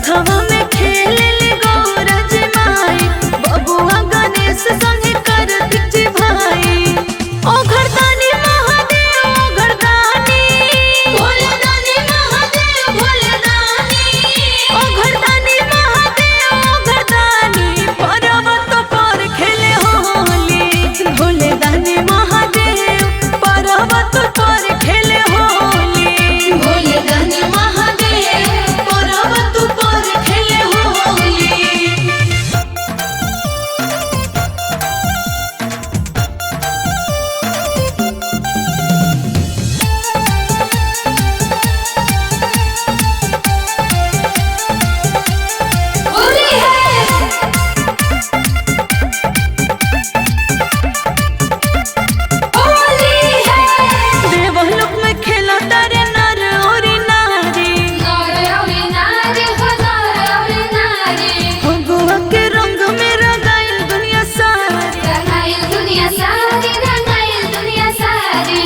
रथवा में खेले ले गौरज माई, बबुआ गणेश संगे कार्तिक जी भाई। ओ घरदानी महादेव ओ घरदानी, भोलेदानी महादेव भोलेदानी, ओ घरदानी महादेव ओ घरदानी, पर्वत पर खेले होली। भोलेदानी महादेव पर्वत पर खेले होली। भोलेदानी महादेव पर्वत पर खेले होली। होली है। होली है। देवलोक में खेला तारे नर और नारी, नर और नारी हो नर और नारी, फगुआ के रंग में रंगाइल दुनिया सारी। रंगाइल दुनिया सारी, रंगाइल दुनिया सारी।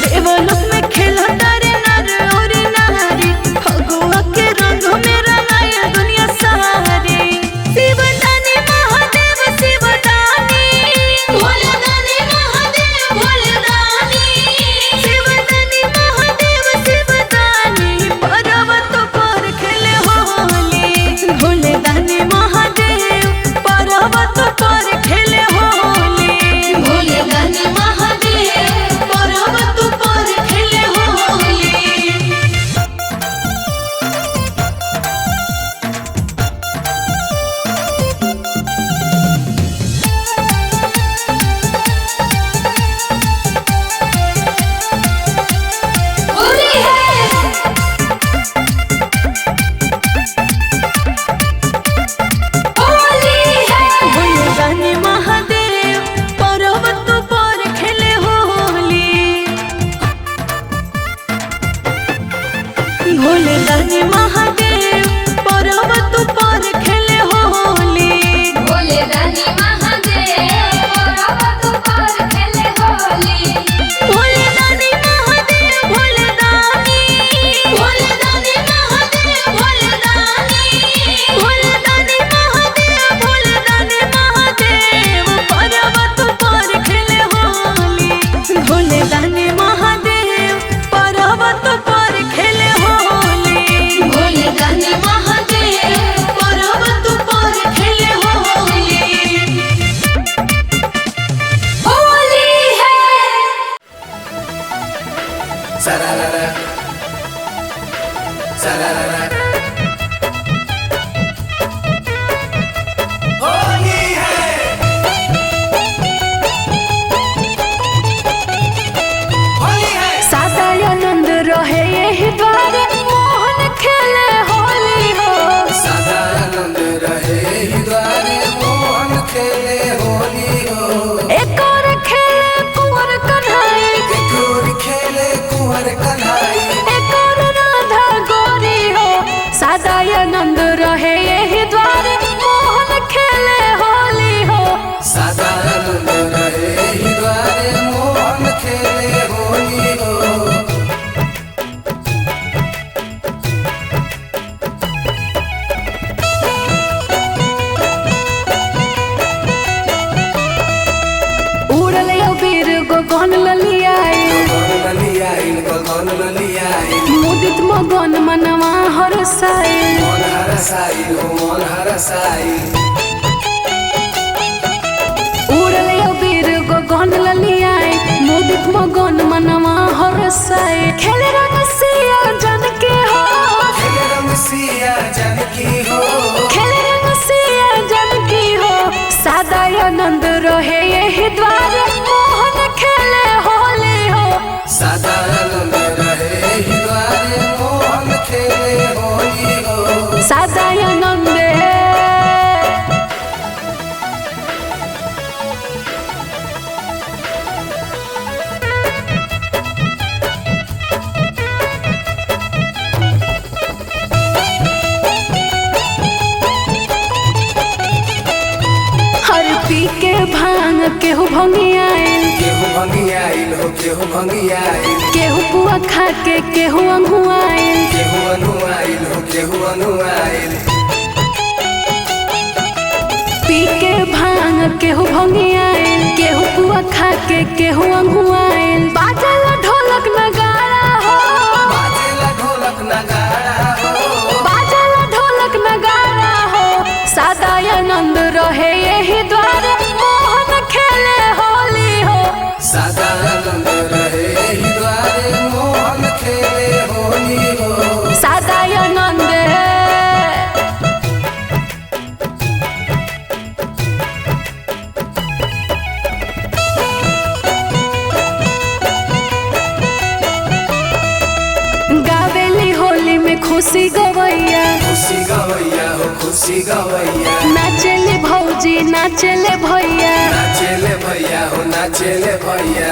देवलोक में खेला तारे नर और नारी, फगुआ के रंग में रंगाइल दुनिया सारी। शिवदानी महादेव शिवदानी, भोलेदानी महादेव भोलेदानी, शिवदानी महादेव शिवदानी, पर्वत पर खेले होली। भोलेदानी महादेव पर्वत पर खेले होली। भोलेदानी महादेव पर्वत पर खेले होली। होली है। होली है। भोलेदानी महादेव पर्वत पर खेले होली। भोलेदानी महादेव पर्वत पर खेले होली। भोलेदानी महादेव पर्वत पर खेले होली। भोलेदानी महादेव भोलेदानी, भोलेदानी महादेव भोलेदानी, भोलेदानी महादेव भोलेदानी महादेव, पर्वत पर खेले होली। भोलेदानी महादेव पर्वत पर खेले होली। भोलेदानी महादेव पर्वत पर खेले होली। होली है। Sararara. Sararara. Holi है। होली है। सादा आनंद रहे यही द्वारे, मोहन खेले होली हो। सदानंद रहे ही द्वारे, मोहन खेले होली हो। एक और खेले कुंवर कन्हई, एक और खेले कुंवर कन्हई, एक और राधा गौरी हो। सादा आनंद रहे यही द्वारे, मोहन खेले होली हो। सदानंद रहे ही द्वारे, मोहन खेले होली हो। उड़ल अबीर गगन ललियाई, गगन ललियाइल, गगन ललियाइल, मुदित मगन मनवा हरसाई। मन हरसाइल हो, मन हरसाइल। उड़ल अबीर गगन ललियाई, मुदित मगन मनवा हरसाई। खेले रंग सिया जन के हो, खेले रंग सिया जानकी हो, खेले रंग सिया जन की हो। सादा आनंद रहे यही द्वारे, मोहन खेले होली हो। सदानंद रहे ही द्वारे, मोहन खेले होली हो। सादा आनंद। हर पी के भांग केहू भंगियाइल, केहू भंगियाइल हो, केहू भंगियाइल। केहू पुआ खा के केहू अंगुआइल। केहू अनुआइल हो केहू अनुआइल। पी के भांग केहू भंगियाइल, केहू पुआ खा के केहू अंगुआइल। बाजेला ढोलक नगाड़ा हो, बाजेला ढोलक नगाड़ा हो, बाजेला ढोलक नगाड़ा हो। सदा आनंद रहे यही द्वारे मोहन खेले होली हो। सदानंद रहे ही द्वारे मोहन खेले होली हो। सदा आनंद। गावेली होली में खुशी गवैया, खुशी गवैया हो खुशी गवैया। नाचेले भौजी नाचेले भैया। नाचेले भैया हो नाचेले भैया।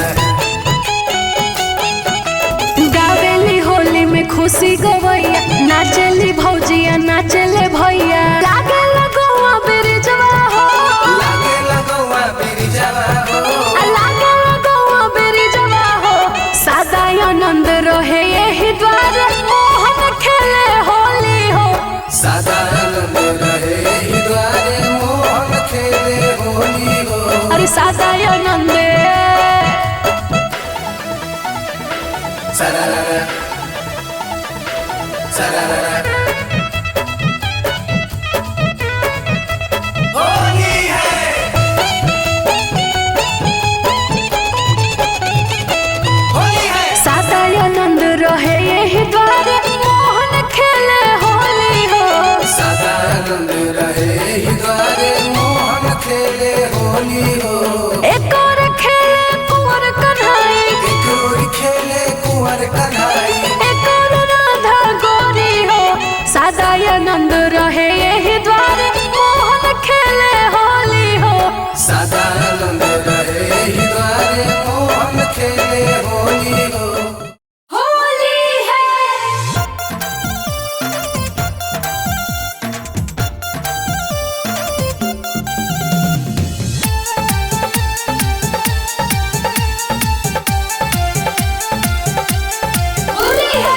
गावेली होली में खुशी गवैया, नाचेली भौजिया नाचेले भैया। लागे लगौआ बिरिजवा हो, लागे लगौआ बिरिजवा हो, लागे लगौआ बिरिजवा हो। सदा आनंद रहे यही द्वारे मोहन खेले होली हो। सदानंद रहे ही द्वारे मोहन खेले होली हो। अरे सदा आनंद। सरारा सरारा होली है, होली है। सदा आनंद रहे यही द्वारे मोहन खेले होली हो। सदानंद रहे ही द्वारे मोहन खेले होली हो। एक और खेले कुंवर कन्हई, एक और खेले कुंवर कन्हई, एक और राधा गोरी हो। सदा आनंद रहे यही द्वारे मोहन खेले होली हो। सदानंद रहे ही द्वारे मोहन खेले होली हो। होली है। होली है।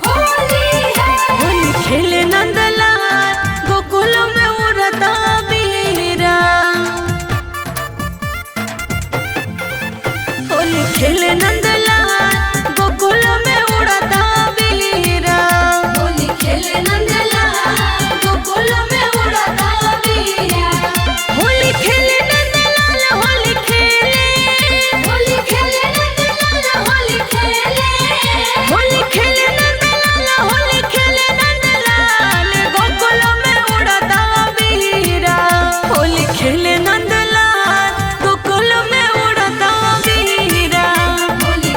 होली है। होली खेले नंदलाल गोकुल में उड़ता बीरा। होली खेले नंदलाल गोकुल में उड़ता बीरा। होली खेले नंदलाल गोकुल में उड़ता बीरा। होली खेले नंदलाल होली खेले, होली खेले नंदलाल होली खेले, होली खेले नंदलाल होली खेले नंदलाल गोकुल में उड़ता बीरा। होली खेले नंदलाल गोकुल में उड़ता बीरा। होली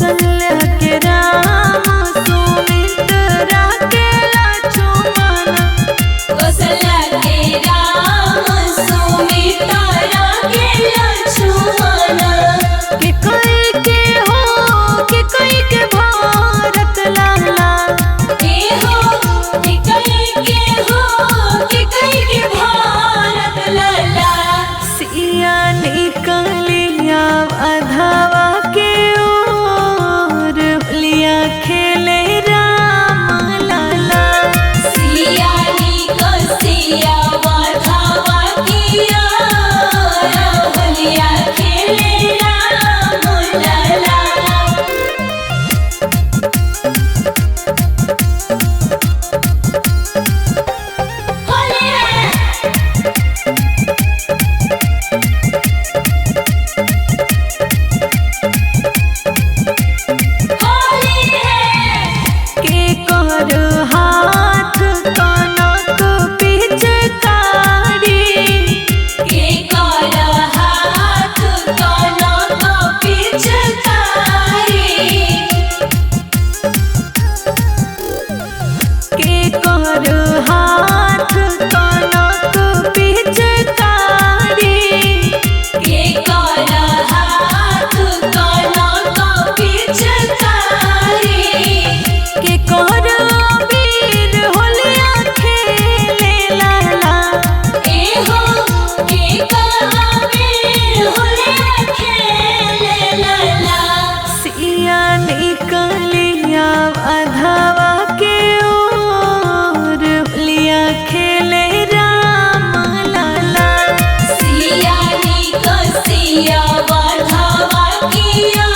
कौशल्या के राम सुमित्रा के लक्ष्मण। कौशल्या के राम सुमित्रा के लक्ष्मण। के कोई के हो के कोई के भारत लाला। के हो के कई के हो के कई के भारत लाला। सिया निकलिया अधावा के ओर होलिया खेले राम लाला। सिया निकसिया माधवा किया होलिया खेले राम लाला। होलिया होली है। के कर हाथ कनक पिचकारी। के कर हाथ कनक पिचकारी। के कर हाथ कनक पिचकारी। के कर हाथ कनक पिचकारी। के कर वीर होलिया खेले लाला। ए हो के कर होलिया खेले लाला। सिया निकलिया अधावा के ओर होलिया खेले राम लाला। सिया निकसिया माधवा किया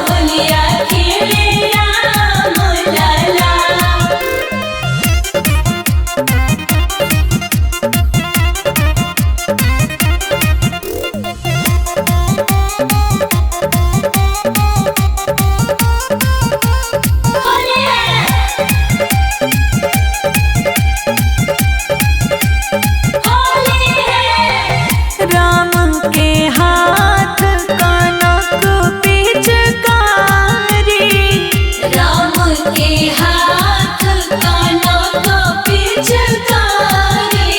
होलिया खेले राम लाला। होलिया होली है। राम के हाथ कनक पिचकारी। राम के हाथ कनक पिचकारी।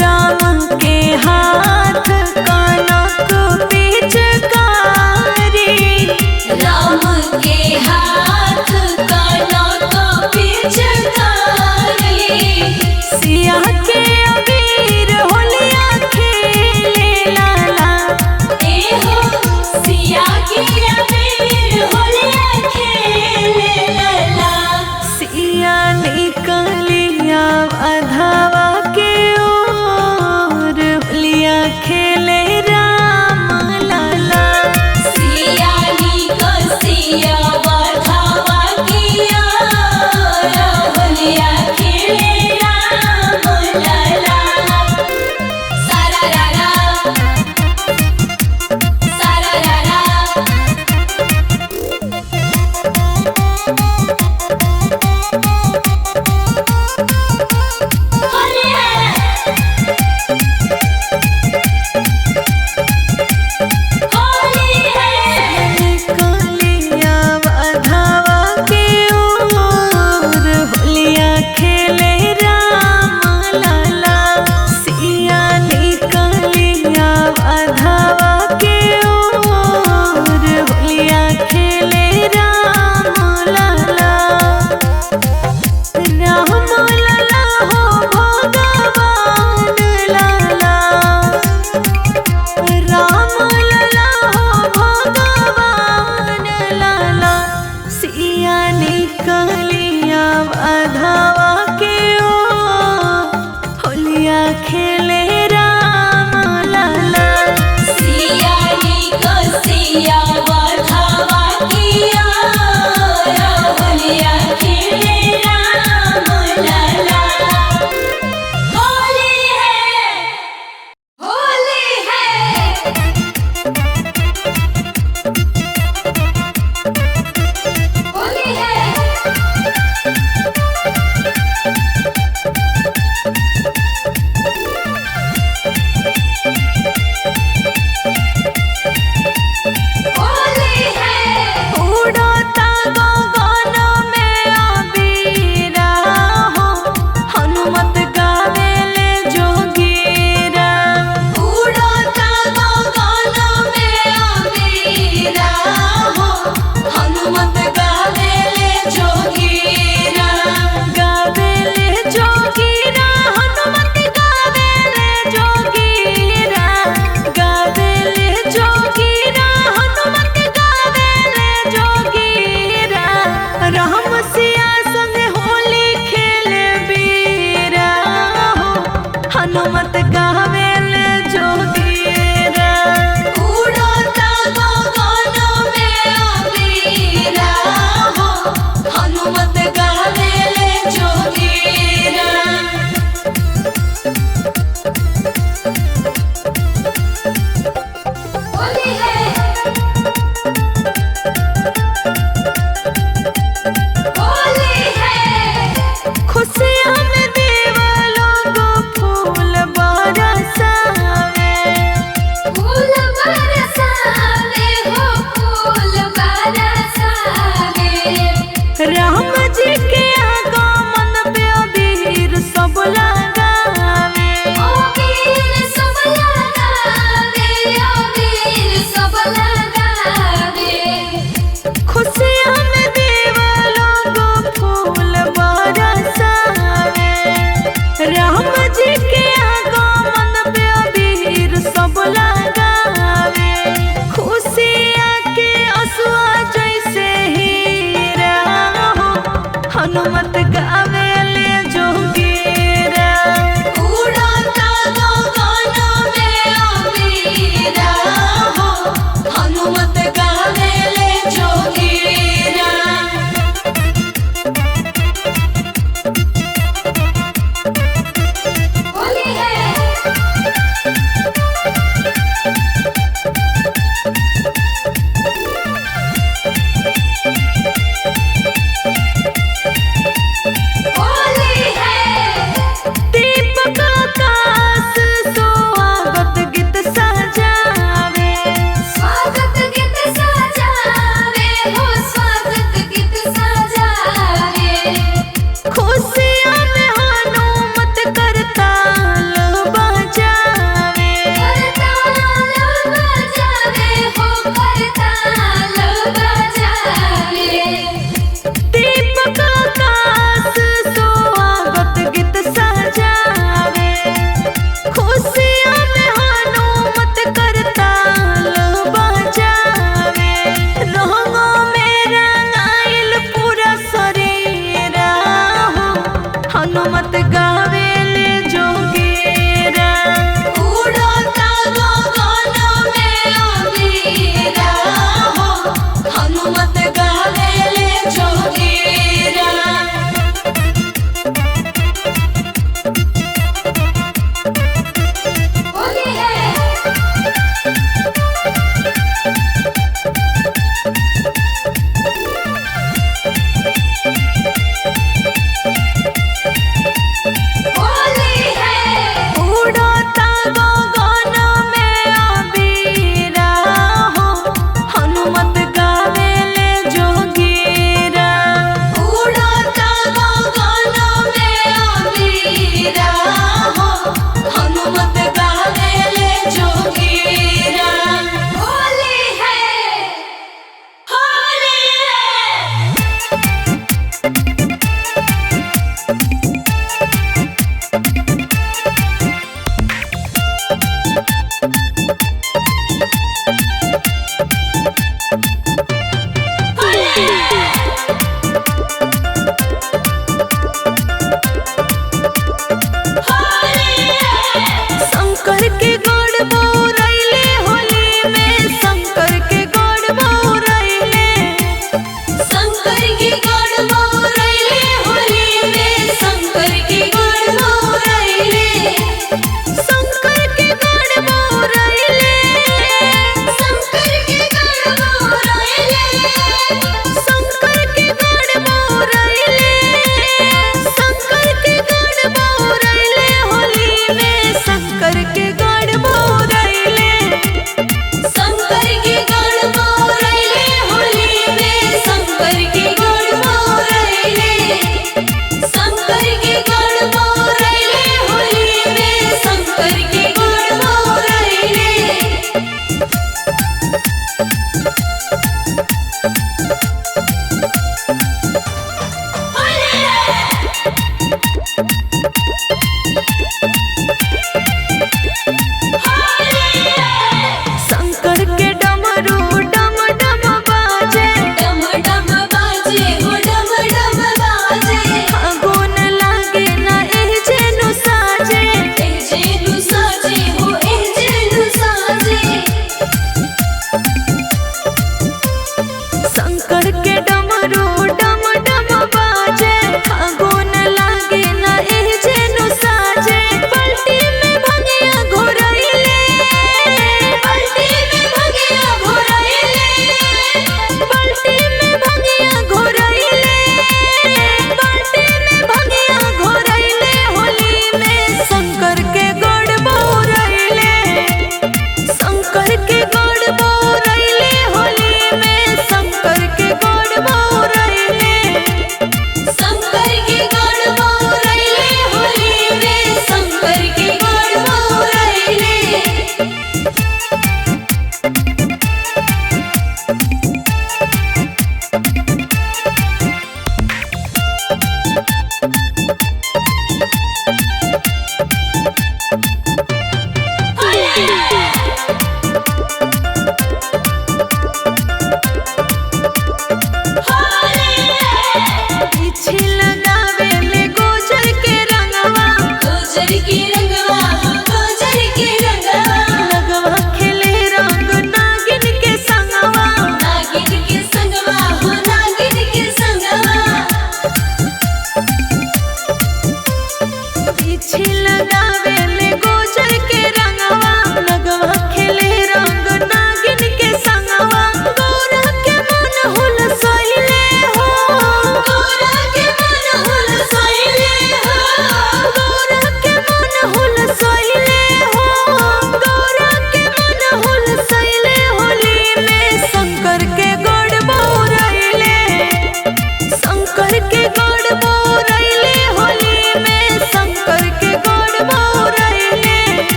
राम के हाथ कनक पिचकारी। राम के हाथ कनक पिचकारी। सिया के अबीर होलिया खेले लाला। ए हो सिया के अबीर होलिया खेले लाला। सिया निकलिया अधावा के ओर होलिया खेले राम लाला। सिया निकसिया माधवा किया होलिया खेले राम लाला। सारा रारा सारा रारा। होलिया होली है। निकलिया अधावा के ओर होलिया खेले राम लाला। सिया निकलिया अधावा के ओर होलिया खेले राम लाला। राम लाला हो भगवान लाला। राम लाला हो भगवान लाला। सिया निकलिया अधावा के ओर होलिया खेले राम लाला। सिया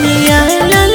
कनिया।